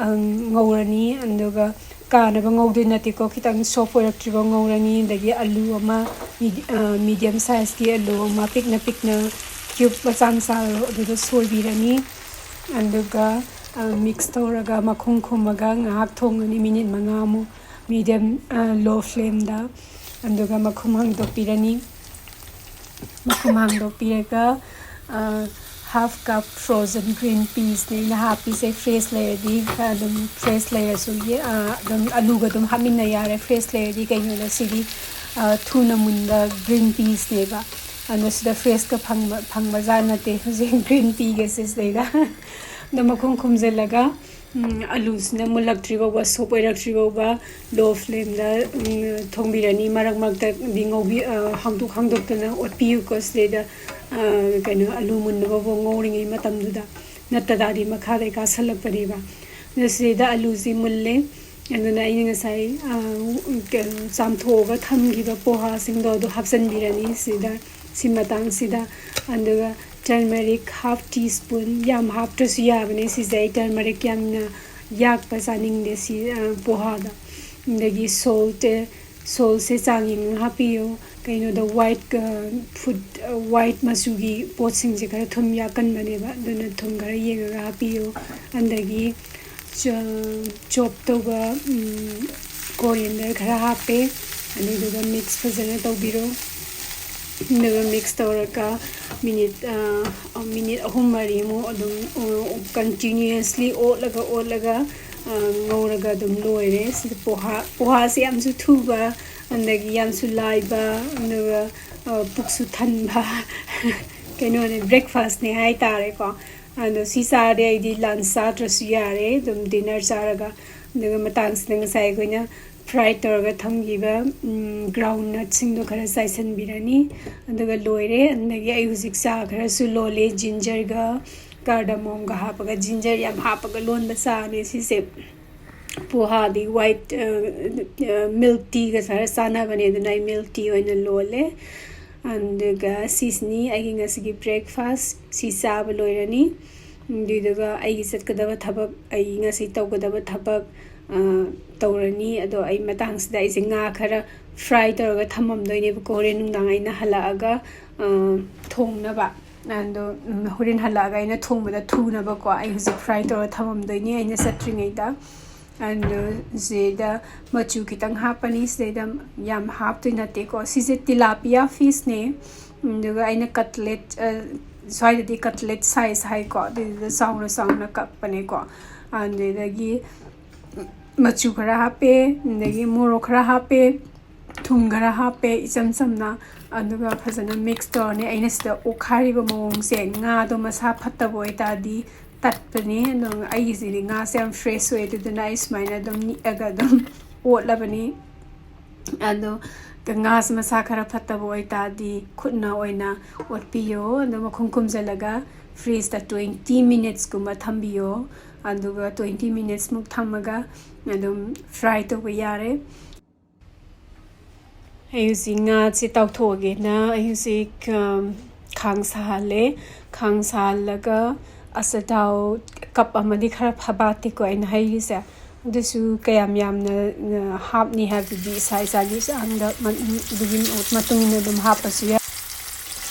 ꯉꯧꯔꯅꯤ꯫ ꯑꯗꯨꯒ ꯀꯥꯅꯕ ꯉꯧꯗꯣꯏ ꯅꯠꯇꯦꯀꯣ, ꯈꯤꯇꯪ soft ꯑꯣꯏꯔꯛꯇ꯭ꯔꯤꯕ ꯉꯧꯔꯅꯤ꯫ ꯑꯗꯒꯤ ꯑꯂꯨ ꯑꯃ, medium sizeꯀꯤ ꯑꯂꯨ ꯑꯃ ꯄꯤꯛꯅ ꯄꯤꯛꯅ cube ꯃꯆꯥ ꯃꯆꯥ ꯑꯗꯨꯗ ꯁꯣꯏꯕꯤꯔꯅꯤ꯫ ꯑꯗꯨꯒ mix ꯇꯧꯔꯒ ꯃꯈꯨꯝ ꯈꯨꯝꯃꯒ ꯉꯥꯏꯍꯥꯛ ꯊꯣꯡꯉꯅꯤ, ꯃꯤꯅꯤꯠ ꯃꯉꯥꯃꯨꯛ medium low flameꯗ꯫ ꯑꯗꯨꯒ ꯃꯈꯨꯝ ꯍꯥꯡꯗꯣꯛꯄꯤꯔꯅꯤ꯫ ꯃꯈꯨꯝ ꯍꯥꯡꯗꯣꯛꯄꯤꯔꯒ half cup frozen green peasꯅꯦ ꯑꯩꯅ ꯍꯥꯞꯄꯤꯁꯦ꯫ Fresh ꯂꯩꯔꯗꯤ ꯑꯗꯨꯝ, fresh ꯂꯩꯔꯁꯨ ꯑꯗꯨꯝ ꯑꯂꯨꯒ ꯑꯗꯨꯝ ꯍꯥꯞꯃꯤꯟꯅ ꯌꯥꯔꯦ꯫ Fresh ꯂꯩꯔꯗꯤ ꯀꯩꯒꯤꯅꯣꯗ ꯁꯤꯗꯤ ꯊꯨꯅ ꯃꯨꯟꯕ green peasꯅꯦꯕ꯫ ꯑꯗꯣ ꯁꯤꯗ freshꯀ ꯐꯪꯕ, ꯐꯪꯕꯖꯥꯠ ꯅꯠꯇꯦ ꯍꯧꯖꯤꯛ green peaꯒꯁꯦ ꯁꯤꯗꯩꯗ꯫ ꯑꯗꯣ ꯃꯈꯨꯝ ꯈꯨꯝꯖꯤꯜꯂꯒ ꯑꯂꯨꯁꯤꯅ ꯃꯨꯜꯂꯛꯇ꯭ꯔꯤ ꯐꯥꯎꯕ, soft ꯑꯣꯏꯔꯛꯇ꯭ꯔꯤ ꯐꯥꯎꯕ low flameꯗ ꯊꯣꯡꯕꯤꯔꯅꯤ꯫ ꯃꯔꯛ ꯃꯔꯛꯇꯗꯤ ꯉꯧꯕꯤ-, ꯍꯥꯡꯗꯣꯛ ꯍꯥꯡꯗꯣꯛꯇꯅ ꯑꯣꯠꯄꯤꯌꯨꯀꯣ꯫ ꯁꯤꯗꯩꯗ ꯀꯩꯅꯣ, ꯑꯂꯨ ꯃꯨꯟꯅꯕ ꯐꯥꯎ ꯉꯧꯔꯤꯉꯩ ꯃꯇꯝꯗꯨꯗ, ꯅꯠꯇ ꯇꯥꯔꯗꯤ ꯃꯈꯥꯗꯩ ꯀꯥꯁꯜꯂꯛꯄꯅꯦꯕ꯫ ꯑꯗꯣ ꯁꯤꯗꯩꯗ ꯑꯂꯨꯁꯤ ꯃꯨꯜꯂꯦ꯫ ꯑꯗꯨꯅ ꯑꯩꯅ ꯉꯁꯥꯏ ꯀꯩꯅꯣ, ꯆꯥꯝꯊꯣꯛꯑꯒ ꯊꯝꯈꯤꯕ ꯄꯣꯍꯥꯁꯤꯡꯗꯣ ꯑꯗꯨ ꯍꯥꯞꯆꯤꯟꯕꯤꯔꯅꯤ ꯁꯤꯗ, ꯁꯤ ꯃꯇꯥꯡꯁꯤꯗ꯫ ꯑꯗꯨꯒ turmeric half tea spoon, ꯌꯥꯝ ꯍꯥꯞꯇ꯭ꯔꯁꯨ ꯌꯥꯕꯅꯦ ꯁꯤꯁꯦ꯫ ꯑꯩ turmeric ꯌꯥꯝꯅ ꯌꯥꯛꯄ ꯆꯥꯅꯤꯡꯗꯦ ꯁꯤ ꯄꯣꯍꯥꯗ꯫ ꯑꯗꯒꯤ salt, saltꯁꯦ ꯆꯥꯡ ꯌꯦꯡꯉꯒ ꯍꯥꯞꯄꯤꯌꯨ꯫ ꯀꯩꯅꯣꯗ white food, white ꯃꯆꯨꯒꯤ ꯄꯣꯠꯁꯤꯡꯁꯦ ꯈꯔ ꯊꯨꯝ ꯌꯥꯛꯀꯟꯕꯅꯦꯕ, ꯑꯗꯨꯅ ꯊꯨꯝ ꯈꯔ ꯌꯦꯡꯉꯒ ꯍꯥꯞꯄꯤꯌꯨ꯫ ꯑꯗꯒꯤ chop ꯇꯧꯕ coriander ꯈꯔ ꯍꯥꯞꯄꯦ꯫ ꯑꯗꯨꯗꯨꯒ mix ꯐꯖꯅ ꯇꯧꯕꯤꯔꯣ꯫ ꯑꯗꯨꯒ mix ꯇꯧꯔꯒ ꯃꯤꯅꯤꯠ ꯃꯤꯅꯤꯠ ꯑꯍꯨꯝ ꯃꯔꯤꯃꯨꯛ ꯑꯗꯨꯝ ꯀꯟꯇꯤꯅ꯭ꯌꯨꯁꯂꯤ ꯑꯣꯠꯂꯒ ꯑꯣꯠꯂꯒ ꯉꯧꯔꯒ ꯑꯗꯨꯝ ꯂꯣꯏꯔꯦ꯫ ꯁꯤꯗ ꯄꯣꯍꯥ ꯄꯣꯍꯥꯁꯦ ꯌꯥꯝꯁꯨ ꯊꯨꯕ, ꯑꯗꯒꯤ ꯌꯥꯝꯁꯨ ꯂꯥꯏꯕ, ꯑꯗꯨꯒ ꯄꯨꯛꯁꯨ ꯊꯟꯕ ꯀꯩꯅꯣꯅꯦ, ꯕ꯭ꯔꯦꯛꯐꯥꯁꯅꯦ ꯍꯥꯏꯇꯥꯔꯦꯀꯣ꯫ ꯑꯗꯣ ꯁꯤ ꯆꯥꯔꯗꯤ ꯑꯩꯗꯤ ꯂꯟꯁ ꯆꯥꯗ꯭ꯔꯁꯨ ꯌꯥꯔꯦ, ꯑꯗꯨꯝ ꯗꯤꯟꯅꯔ ꯆꯥꯔꯒ꯫ ꯑꯗꯨꯒ ꯃꯇꯥꯡꯁꯤꯗ ꯉꯁꯥꯏ ꯑꯩꯈꯣꯏꯅ ꯐ꯭ꯔꯥꯏ ꯇꯧꯔꯒ ꯊꯝꯈꯤꯕ ꯒ꯭ꯔꯥꯎꯟ ꯅꯠꯁꯤꯡꯗꯣ ꯈꯔ ꯆꯥꯏꯁꯤꯟꯕꯤꯔꯅꯤ꯫ ꯑꯗꯨꯒ ꯂꯣꯏꯔꯦ꯫ ꯑꯗꯒꯤ ꯑꯩ ꯍꯧꯖꯤꯛ ꯆꯥ ꯈꯔꯁꯨ ꯂꯣꯜꯂꯦ, ꯖꯤꯟꯖꯔꯒ ꯀꯥꯔꯗꯥꯃꯣꯝꯒ ꯍꯥꯞꯄꯒ꯫ ꯖꯤꯟꯖꯔ ꯌꯥꯝ ꯍꯥꯞꯄꯒ ꯂꯣꯟꯕ ꯆꯥꯅꯦ ꯁꯤꯁꯦ꯫ ꯄꯣꯍꯥꯗꯤ ꯋꯥꯏꯠ ꯃꯤꯜꯛ ꯇꯤꯒ ꯈꯔ ꯆꯥꯅꯕꯅꯦ, ꯑꯗꯨꯅ ꯑꯩ ꯃꯤꯜꯛ ꯇꯤ ꯑꯣꯏꯅ ꯂꯣꯜꯂꯦ꯫ ꯑꯗꯨꯒ ꯁꯤꯁꯤꯅꯤ ꯑꯩꯒꯤ ꯉꯁꯤꯒꯤ ꯕ꯭ꯔꯦꯛꯐꯥꯁ꯫ ꯁꯤ ꯆꯥꯕ ꯂꯣꯏꯔꯅꯤ꯫ ꯑꯗꯨꯏꯗꯨꯒ ꯑꯩꯒꯤ ꯆꯠꯀꯗꯕ ꯊꯕꯛ, ꯑꯩ ꯉꯁꯤ ꯇꯧꯒꯗꯕ ꯊꯕꯛ ꯇꯧꯔꯅꯤ꯫ ꯑꯗꯣ ꯑꯩ ꯃꯇꯥꯡꯁꯤꯗ ꯑꯩꯁꯦ ꯉꯥ ꯈꯔ ꯐ꯭ꯔꯥꯏ ꯇꯧꯔꯒ ꯊꯝꯃꯝꯗꯣꯏꯅꯦꯕꯀꯣ, ꯍꯣꯔꯦꯟ ꯅꯨꯡꯗꯥꯡ ꯑꯩꯅ ꯍꯜꯂꯛꯑꯒ ꯊꯣꯡꯅꯕ꯫ ꯑꯗꯣ ꯍꯣꯔꯦꯟ ꯍꯜꯂꯛꯑꯒ ꯑꯩꯅ ꯊꯣꯡꯕꯗ ꯊꯨꯅꯕꯀꯣ, ꯑꯩ ꯍꯧꯖꯤꯛ ꯐ꯭ꯔꯥꯏ ꯇꯧꯔꯒ ꯊꯝꯃꯝꯗꯣꯏꯅꯤ ꯑꯩꯅ ꯆꯠꯇ꯭ꯔꯤꯉꯩꯗ꯫ ꯑꯗꯣ ꯁꯤꯗ ꯃꯆꯨ ꯈꯤꯇꯪ ꯍꯥꯞꯄꯅꯤ꯫ ꯁꯤꯗꯩꯗ ꯌꯥꯝ ꯍꯥꯞꯇꯣꯏ ꯅꯠꯇꯦꯀꯣ꯫ ꯁꯤꯁꯦ ꯇꯤꯂꯥꯄꯤꯌꯥ ꯐꯤꯁꯅꯦ꯫ ꯑꯗꯨꯒ ꯑꯩꯅ ꯀꯠꯂꯦꯠ, ꯁ꯭ꯋꯥꯏꯗꯗꯤ ꯀꯠꯂꯦꯠ ꯁꯥꯏꯖ ꯍꯥꯏꯀꯣ, ꯑꯗꯨꯗꯨꯗ ꯆꯥꯎꯅ ꯆꯥꯎꯅ ꯀꯛꯄꯅꯦꯀꯣ꯫ ꯑꯗꯨꯗꯒꯤ ꯃꯆꯨ ꯈꯔ ꯍꯥꯞꯄꯦ, ꯑꯗꯒꯤ ꯃꯣꯔꯣꯛ ꯈꯔ ꯍꯥꯞꯄꯦ, ꯊꯨꯝ ꯈꯔ ꯍꯥꯞꯄꯦ ꯏꯆꯝ ꯆꯝꯅ꯫ ꯑꯗꯨꯒ ꯐꯖꯅ ꯃꯤꯛꯁ ꯇꯧꯔꯅꯤ꯫ ꯑꯩꯅ ꯁꯤꯗ ꯑꯣꯠꯈꯥꯏꯔꯤꯕ ꯃꯑꯣꯡꯁꯦ, ꯉꯥꯗꯣ ꯃꯁꯥ ꯐꯠꯇꯕ ꯑꯣꯏꯇꯥꯔꯗꯤ ꯇꯠꯄꯅꯤ꯫ ꯑꯗꯣ ꯑꯩꯒꯤꯁꯤꯗꯤ ꯉꯥꯁꯦ ꯌꯥꯝ ꯐ꯭ꯔꯦꯁ ꯑꯣꯏ, ꯑꯗꯨꯗꯨꯅ ꯑꯩ ꯁꯨꯃꯥꯏꯅ ꯑꯗꯨꯝ ꯅꯤꯛꯑꯒ ꯑꯗꯨꯝ ꯑꯣꯠꯂꯕꯅꯤ꯫ ꯑꯗꯣ ꯉꯥꯁꯦ ꯃꯁꯥ ꯈꯔ ꯐꯠꯇꯕ ꯑꯣꯏꯇꯥꯔꯗꯤ ꯈꯨꯠꯅ ꯑꯣꯏꯅ ꯑꯣꯠꯄꯤꯌꯣ꯫ ꯑꯗꯣ ꯃꯈꯨꯝ ꯈꯨꯝꯖꯤꯜꯂꯒ ꯐ꯭ꯔꯤꯖꯇ ꯇ꯭ꯋꯦꯟꯇꯤ ꯃꯤꯅꯤꯠꯁꯀꯨꯝꯕ ꯊꯝꯕꯤꯌꯣ꯫ ꯑꯗꯨꯒ ꯇ꯭ꯋꯦꯟꯇꯤ ꯃꯤꯅꯤꯠꯁꯃꯨꯛ ꯊꯝꯃꯒ ꯑꯗꯨꯝ ꯐ꯭ꯔꯥꯏ ꯇꯧꯕ ꯌꯥꯔꯦ꯫ ꯑꯩ ꯍꯧꯖꯤꯛ ꯉꯥꯁꯦ ꯇꯥꯎꯊꯣꯛꯑꯒꯦꯅ ꯑꯩ ꯍꯧꯖꯤꯛ ꯈꯥꯡ ꯁꯥꯍꯜꯂꯦ꯫ ꯈꯥꯡ ꯁꯥꯍꯜꯂꯒ ꯑꯆꯊꯥꯎ ꯀꯞ ꯑꯃꯗꯤ ꯈꯔ ꯐꯕꯥꯠꯇꯦꯀꯣ ꯑꯩꯅ ꯍꯩꯔꯤꯁꯦ꯫ ꯑꯗꯨꯁꯨ ꯀꯌꯥꯝ ꯌꯥꯝꯅ ꯍꯥꯞꯅꯤ ꯍꯥꯏꯕꯗꯨꯗꯤ ꯏꯁꯥ ꯏꯁꯥꯒꯤ ꯆꯥꯡꯗ, ꯑꯗꯨꯒꯤ ꯃꯇꯨꯡ ꯏꯟꯅ ꯑꯗꯨꯝ ꯍꯥꯞꯄꯁꯨ ꯌꯥꯏ꯫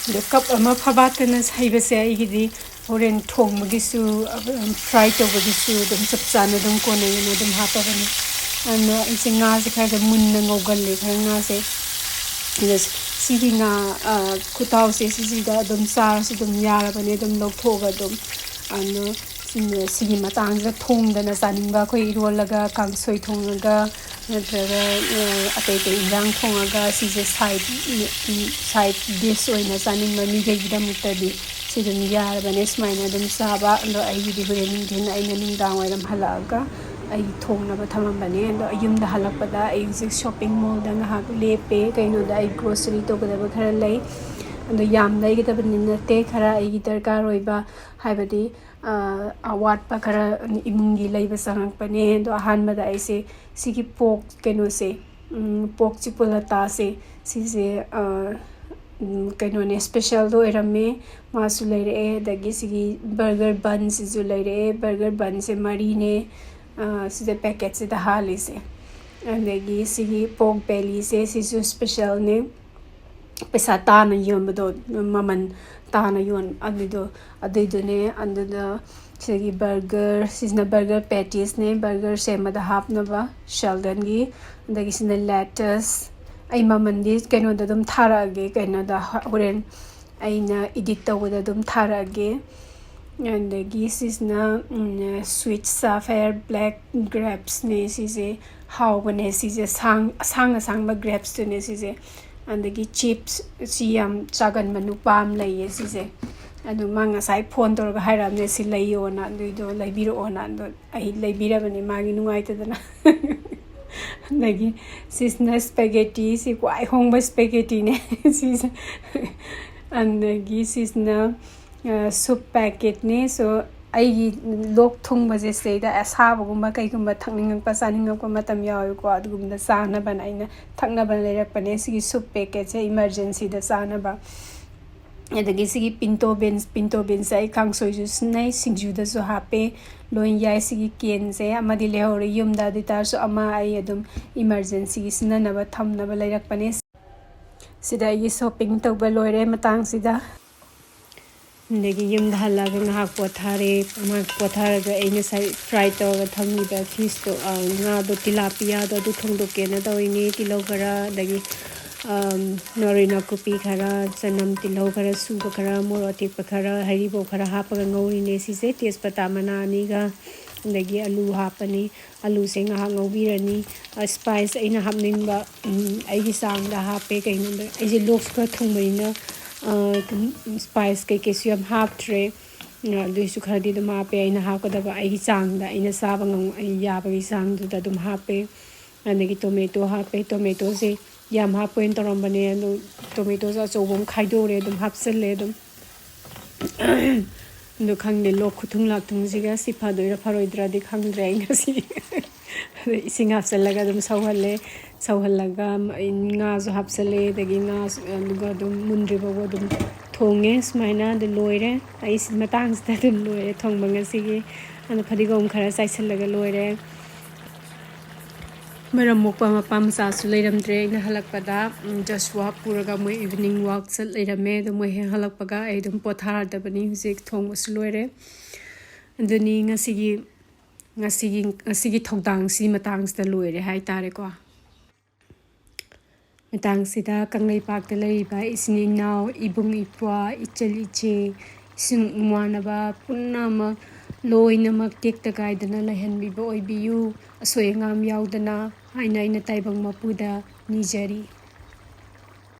ꯑꯗꯣ ꯀꯞ ꯑꯃ ꯐꯕꯥꯠꯇꯅ ꯍꯩꯕꯁꯦ ꯑꯩꯒꯤꯗꯤ ꯍꯣꯔꯦꯟ ꯊꯣꯡꯕꯒꯤꯁꯨ, ꯐ꯭ꯔꯥꯏ ꯇꯧꯕꯒꯤꯁꯨ ꯑꯗꯨꯝ ꯆꯞ ꯆꯥꯅ ꯑꯗꯨꯝ ꯀꯣꯟꯅꯩꯌꯦꯅ ꯑꯗꯨꯝ ꯍꯥꯞꯄꯕꯅꯤ꯫ ꯑꯗꯨꯅ ꯑꯩꯁꯦ ꯉꯥꯁꯦ ꯈꯔ ꯃꯨꯟꯅ ꯉꯧꯒꯜꯂꯦ, ꯈꯔ ꯉꯥꯁꯦ꯫ ꯑꯗ ꯁꯤꯒꯤ ꯉꯥ, ꯑ, ꯈꯨꯇꯥꯎꯁꯦ ꯁꯤꯁꯤꯗ ꯑꯗꯨꯝ ꯆꯥꯔꯁꯨ ꯑꯗꯨꯝ ꯌꯥꯔꯕꯅꯦ, ꯑꯗꯨꯝ ꯂꯧꯊꯣꯛꯑꯒ ꯑꯗꯨꯝ꯫ ꯑꯗꯣ ꯁꯤꯒꯤ ꯃꯇꯥꯡꯁꯤꯗ ꯊꯣꯡꯗꯅ ꯆꯥꯅꯤꯡꯕ, ꯑꯩꯈꯣꯏ ꯏꯔꯣꯜꯂꯒ, ꯀꯥꯡꯁꯣꯏ ꯊꯣꯡꯉꯒ, ꯅꯠꯇ꯭ꯔꯒ, ꯑ, ꯑꯇꯩ ꯑꯇꯩ ꯏꯟꯖꯥꯡ ꯊꯣꯡꯉꯒ ꯁꯤꯁꯦ side, side dish ꯑꯣꯏꯅ ꯆꯥꯅꯤꯡꯕ ꯃꯤꯈꯩꯒꯤꯗꯃꯛꯇꯗꯤ ꯁꯤ ꯑꯗꯨꯝ ꯌꯥꯔꯕꯅꯦ꯫ ꯁꯨꯃꯥꯏꯅ ꯑꯗꯨꯝ ꯆꯥꯕ꯫ ꯑꯗꯣ ꯑꯩꯒꯤꯗꯤ ꯍꯣꯔꯦꯟ ꯅꯨꯡꯊꯤꯜ ꯑꯩꯅ ꯅꯨꯡꯗꯥꯡ ꯋꯥꯏꯔꯝ ꯍꯜꯂꯛꯑꯒ ꯑꯩ ꯊꯣꯡꯅꯕ ꯊꯝꯃꯝꯕꯅꯦ꯫ ꯑꯗꯣ ꯌꯨꯝꯗ ꯍꯜꯂꯛꯄꯗ ꯑꯩ ꯍꯧꯖꯤꯛ shopping mallꯗ ꯉꯥꯏꯍꯥꯛ ꯂꯦꯞꯄꯦ꯫ ꯀꯩꯅꯣꯗ ꯑꯩ grocery ꯇꯧꯒꯗꯕ ꯈꯔ ꯂꯩ꯫ ꯑꯗꯣ ꯌꯥꯝ ꯂꯩꯒꯗꯕꯗꯤ ꯅꯠꯇꯦ, ꯈꯔ ꯑꯩꯒꯤ ꯗꯔꯀꯥꯔ ꯑꯣꯏꯕ, ꯍꯥꯏꯕꯗꯤ, ꯑ, ꯑꯋꯥꯠꯄ ꯈꯔ ꯏꯃꯨꯡꯒꯤ ꯂꯩꯕ ꯆꯪꯉꯛꯄꯅꯦ꯫ ꯑꯗꯣ ꯑꯍꯥꯟꯕꯗ ꯑꯩꯁꯦ ꯁꯤꯒꯤ pork ꯀꯩꯅꯣꯁꯦ, ꯎꯝ, pork ꯆꯤꯄꯨꯂꯇꯥꯁꯦ, ꯁꯤꯁꯦ, ꯑ, ꯎꯝ, ꯀꯩꯅꯣꯅꯦ, specialꯗ ꯑꯣꯏꯔꯝꯃꯦ꯫ ꯃꯥꯁꯨ ꯂꯩꯔꯛꯑꯦ꯫ ꯑꯗꯒꯤ ꯁꯤꯒꯤ burger bunꯁꯤꯁꯨ ꯂꯩꯔꯛꯑꯦ꯫ Burger bunꯁꯦ ꯃꯔꯤꯅꯦ, ꯑ, ꯁꯤꯗ packetꯁꯤꯗ ꯍꯥꯜꯂꯤꯁꯦ꯫ ꯑꯗꯒꯤ ꯁꯤꯒꯤ pork bellyꯁꯦ, ꯁꯤꯁꯨ specialꯅꯦ꯫ ꯄꯩꯁꯥ ꯇꯥꯅ ꯌꯣꯟꯕꯗꯣ, ꯃꯃꯜ ꯇꯥꯅ ꯌꯣꯟ-, ꯑꯗꯨꯏꯗꯣ, ꯑꯗꯨꯏꯗꯨꯅꯦ꯫ ꯑꯗꯨꯗ ꯁꯤꯒꯤ burger, ꯁꯤꯁꯤꯅ burger pattiesꯅꯦ, burger ꯁꯦꯝꯕꯗ ꯍꯥꯞꯅꯕ Sheldonꯒꯤ꯫ ꯑꯗꯒꯤ ꯁꯤꯅ lettuce꯫ ꯑꯩ ꯃꯃꯜꯗꯤ ꯀꯩꯅꯣꯗ ꯑꯗꯨꯝ ꯊꯥꯔꯛꯑꯒꯦ, ꯀꯩꯅꯣꯗ, ꯍꯣꯔꯦꯟ ꯑꯩꯅ edit ꯇꯧꯕꯗ ꯑꯗꯨꯝ ꯊꯥꯔꯛꯑꯒꯦ꯫ ꯑꯗꯒꯤ ꯁꯤꯁꯤꯅ, ꯎꯝ, sweet sapphire black grapesꯅꯦ꯫ ꯁꯤꯁꯦ ꯍꯥꯎꯕꯅꯦ꯫ ꯁꯤꯁꯦ ꯁꯥꯡ-, ꯑꯁꯥꯡ ꯑꯁꯥꯡꯕ grapesꯇꯨꯅꯦ ꯁꯤꯁꯦ꯫ ꯑꯗꯒꯤ chips, ꯁꯤ ꯌꯥꯝ ꯆꯥꯒꯟꯕ ꯅꯨꯄꯥ ꯑꯃ ꯂꯩꯌꯦ ꯁꯤꯁꯦ꯫ ꯑꯗꯨ ꯃꯥ ꯉꯁꯥꯏ phone ꯇꯧꯔꯒ ꯍꯥꯏꯔꯛꯑꯕꯅꯦ ꯁꯤ ꯂꯩꯌꯣꯅ, ꯑꯗꯨꯏꯗꯣ ꯂꯩꯕꯤꯔꯛꯑꯣꯅ꯫ ꯑꯗꯣ ꯑꯩ ꯂꯩꯕꯤꯔꯕꯅꯦ ꯃꯥꯒꯤ ꯅꯨꯡꯉꯥꯏꯇꯗꯅ꯫ ꯑꯗꯒꯤ ꯁꯤꯁꯤꯅ spaghetti, ꯁꯤ ꯈ꯭ꯋꯥꯏ ꯍꯣꯡꯕ spaghettiꯅꯦ ꯁꯤꯁꯦ꯫ ꯑꯗꯒꯤ ꯁꯤꯁꯤꯅ, ꯑ, soup packetꯅꯦ꯫ So, ꯑꯩꯒꯤ ꯂꯣꯛ ꯊꯨꯡꯕꯁꯦ ꯁꯤꯗꯩꯗ ꯑꯁꯥꯕꯒꯨꯝꯕ ꯀꯩꯒꯨꯝꯕ ꯊꯛꯅꯤꯡꯉꯛꯄ, ꯆꯥꯅꯤꯡꯉꯛꯄ ꯃꯇꯝ ꯌꯥꯎꯋꯦꯀꯣ, ꯑꯗꯨꯒꯨꯝꯕꯗ ꯆꯥꯅꯕꯅ ꯑꯩꯅ ꯊꯛꯅꯕ ꯂꯩꯔꯛꯄꯅꯦ꯫ ꯁꯤꯒꯤ soup packetꯁꯦ emergencyꯗ ꯆꯥꯅꯕ꯫ ꯑꯗꯒꯤ ꯁꯤꯒꯤ pinto beans, pinto beansꯁꯦ ꯑꯩ ꯀꯥꯡꯁꯣꯏꯁꯨ ꯁꯤꯖꯤꯟꯅꯩ, ꯁꯤꯡꯖꯨꯗꯁꯨ ꯍꯥꯞꯄꯦ, ꯂꯣꯏ ꯌꯥꯏ꯫ ꯁꯤꯒꯤ canꯁꯦ ꯑꯃꯗꯤ ꯂꯩꯍꯧꯔꯦ ꯌꯨꯝꯗ, ꯑꯗꯨ ꯑꯣꯏꯇꯥꯔꯁꯨ ꯑꯃ ꯑꯩ ꯑꯗꯨꯝ emergencyꯒꯤ ꯁꯤꯖꯤꯟꯅꯅꯕ ꯊꯝꯅꯕ ꯂꯩꯔꯛꯄꯅꯦ꯫ ꯁꯤꯗ ꯑꯩꯒꯤ shopping ꯇꯧꯕ ꯂꯣꯏꯔꯦ ꯃꯇꯥꯡꯁꯤꯗ꯫ ꯑꯗꯒꯤ ꯌꯨꯝꯗ ꯍꯜꯂꯛꯑꯒ ꯉꯥꯏꯍꯥꯛ ꯄꯣꯊꯥꯔꯦ꯫ ꯉꯥꯏꯍꯥꯛ ꯄꯣꯊꯥꯔꯒ ꯑꯩ ꯉꯁꯥꯏ fry ꯇꯧꯔꯒ ꯊꯝꯈꯤꯕ fishꯇꯣ, ꯑ, ꯉꯥꯗꯣ, tilapiaꯗꯣ, ꯑꯗꯨ ꯊꯣꯡꯗꯣꯛꯀꯦꯅ ꯇꯧꯔꯤꯅꯦ꯫ ꯇꯤꯜꯍꯧ ꯈꯔ, ꯑꯗꯒꯤ, ꯅꯣꯔꯣꯏ ꯅꯥꯀꯨꯞꯄꯤ ꯈꯔ, ꯆꯅꯝ, ꯇꯤꯜꯍꯧ ꯈꯔ ꯁꯨꯕ ꯈꯔ, ꯃꯣꯔꯣꯛ ꯑꯇꯦꯛꯄ ꯈꯔ, ꯍꯔꯤꯕꯣꯞ ꯈꯔ ꯍꯥꯞꯄꯒ ꯉꯧꯔꯤꯅꯦ ꯁꯤꯁꯦ꯫ ꯇꯦꯖꯄꯇꯥ ꯃꯅꯥ ꯑꯅꯤꯒ, ꯑꯗꯒꯤ ꯑꯂꯨ ꯍꯥꯞꯄꯅꯤ꯫ ꯑꯂꯨꯁꯦ ꯉꯥꯏꯍꯥꯛ ꯉꯧꯕꯤꯔꯅꯤ꯫ ꯁ꯭ꯄꯥꯏꯁ ꯑꯩꯅ ꯍꯥꯞꯅꯤꯡꯕ, ꯎꯝ, ꯑꯩꯒꯤ ꯆꯥꯡꯗ ꯍꯥꯞꯄꯦ꯫ ꯀꯩꯒꯤꯅꯣꯗ ꯑꯩꯁꯦ ꯂꯣꯛꯁꯨ ꯈꯔ ꯊꯨꯡꯕꯅꯤꯅ, ꯑ, ꯁ꯭ꯄꯥꯏꯁ ꯀꯩꯀꯩꯁꯨ ꯌꯥꯝ ꯍꯥꯞꯇ꯭ꯔꯦ꯫ ꯑ, ꯑꯗꯨꯏꯁꯨ ꯈꯔꯗꯤ ꯑꯗꯨꯝ ꯍꯥꯞꯄꯦ꯫ ꯑꯩꯅ ꯍꯥꯞꯀꯗꯕ ꯑꯩꯒꯤ ꯆꯥꯡꯗ, ꯑꯩꯅ ꯆꯥꯕ ꯉꯝ-, ꯑꯩ ꯌꯥꯕꯒꯤ ꯆꯥꯡꯗꯨꯗ ꯑꯗꯨꯝ ꯍꯥꯞꯄꯦ꯫ ꯑꯗꯒꯤ ꯇꯣꯃꯦꯇꯣ ꯍꯥꯞꯄꯦ꯫ ꯇꯣꯃꯦꯇꯣꯁꯦ ꯌꯥꯝ ꯍꯥꯞꯄꯣꯏꯅ ꯇꯧꯔꯝꯕꯅꯦ, ꯑꯗꯣ ꯇꯣꯃꯦꯇꯣꯁꯦ ꯑꯆꯧꯕ ꯑꯃ ꯈꯥꯏꯗꯣꯛꯎꯔꯦ, ꯑꯗꯨꯝ ꯍꯥꯞꯆꯜꯂꯦ ꯑꯗꯨꯝ꯫ ꯑꯗꯣ ꯈꯪꯗꯦ, ꯂꯣꯛ ꯈꯨꯊꯨꯡ ꯂꯥꯛꯊꯨꯡꯁꯤꯒ ꯁꯤ ꯐꯗꯣꯏꯔꯥ ꯐꯔꯣꯏꯗ꯭ꯔꯥꯗꯤ ꯈꯪꯗ꯭ꯔꯦ꯫ ꯑꯩ ꯉꯁꯤ ꯑꯗꯣ ꯏꯁꯤꯡ ꯍꯥꯞꯆꯜꯂꯒ ꯑꯗꯨꯝ ꯁꯧꯍꯜꯂꯦ꯫ ꯁꯧꯍꯜꯂꯒ ꯑꯩ ꯉꯥꯁꯨ ꯍꯥꯞꯆꯜꯂꯦ, ꯑꯗꯒꯤ ꯉꯥꯁꯨ, ꯑꯗꯨꯒ ꯑꯗꯨꯝ ꯃꯨꯟꯗ꯭ꯔꯤꯐꯥꯎꯕ ꯑꯗꯨꯝ ꯊꯣꯡꯉꯦ ꯁꯨꯃꯥꯏꯅ꯫ ꯑꯗꯨ ꯂꯣꯏꯔꯦ, ꯑꯩ ꯁꯤ ꯃꯇꯥꯡꯁꯤꯗ ꯑꯗꯨꯝ ꯂꯣꯏꯔꯦ ꯊꯣꯡꯕ ꯉꯁꯤꯒꯤ꯫ ꯑꯗꯣ ꯐꯗꯤꯒꯣꯝ ꯈꯔ ꯆꯥꯏꯁꯤꯜꯂꯒ ꯂꯣꯏꯔꯦ꯫ ꯃꯔꯝ ꯃꯣꯛꯄ ꯃꯄꯥ ꯃꯆꯥꯁꯨ ꯂꯩꯔꯝꯗ꯭ꯔꯦ꯫ ꯑꯩꯅ ꯍꯜꯂꯛꯄꯗ, ꯎꯝ, just walk ꯄꯨꯔꯒ ꯃꯣꯏ evening walk ꯆꯠ ꯂꯩꯔꯝꯃꯦ꯫ ꯑꯗꯣ ꯃꯣꯏ ꯍꯦꯛ ꯍꯜꯂꯛꯄꯒ ꯑꯩ ꯑꯗꯨꯝ ꯄꯣꯊꯥꯔꯗꯕꯅꯤ꯫ ꯍꯧꯖꯤꯛ ꯊꯣꯡꯕꯁꯨ ꯂꯣꯏꯔꯦ꯫ ꯑꯗꯨꯅꯤ ꯉꯁꯤꯒꯤ, ꯉꯁꯤꯒꯤ, ꯉꯁꯤꯒꯤ ꯊꯧꯗꯥꯡꯁꯤ ꯃꯇꯥꯡꯁꯤꯗ ꯂꯣꯏꯔꯦ ꯍꯥꯏꯇꯥꯔꯦꯀꯣ꯫ ꯃꯇꯥꯡꯁꯤꯗ ꯀꯪꯂꯩꯄꯥꯛꯇ ꯂꯩꯔꯤꯕ ꯏꯆꯤꯟ ꯏꯅꯥꯎ, ꯏꯕꯨꯡ ꯏꯄ꯭ꯋꯥ, ꯏꯆꯜ ꯏꯆꯦ, ꯏꯁꯨꯡ ꯏꯃꯥꯟꯅꯕ ꯄꯨꯝꯅꯃꯛ ꯂꯣꯏꯅꯃꯛ ꯇꯦꯛꯇ ꯀꯥꯏꯗꯅ ꯂꯩꯍꯟꯕꯤꯕ ꯑꯣꯏꯕꯤꯌꯨ, ꯑꯁꯣꯏ ꯑꯉꯥꯝ ꯌꯥꯎꯗꯅ ꯍꯥꯏꯅ ꯑꯩꯅ ꯇꯥꯏꯕꯪ ꯃꯄꯨꯗ ꯅꯤꯖꯔꯤ꯫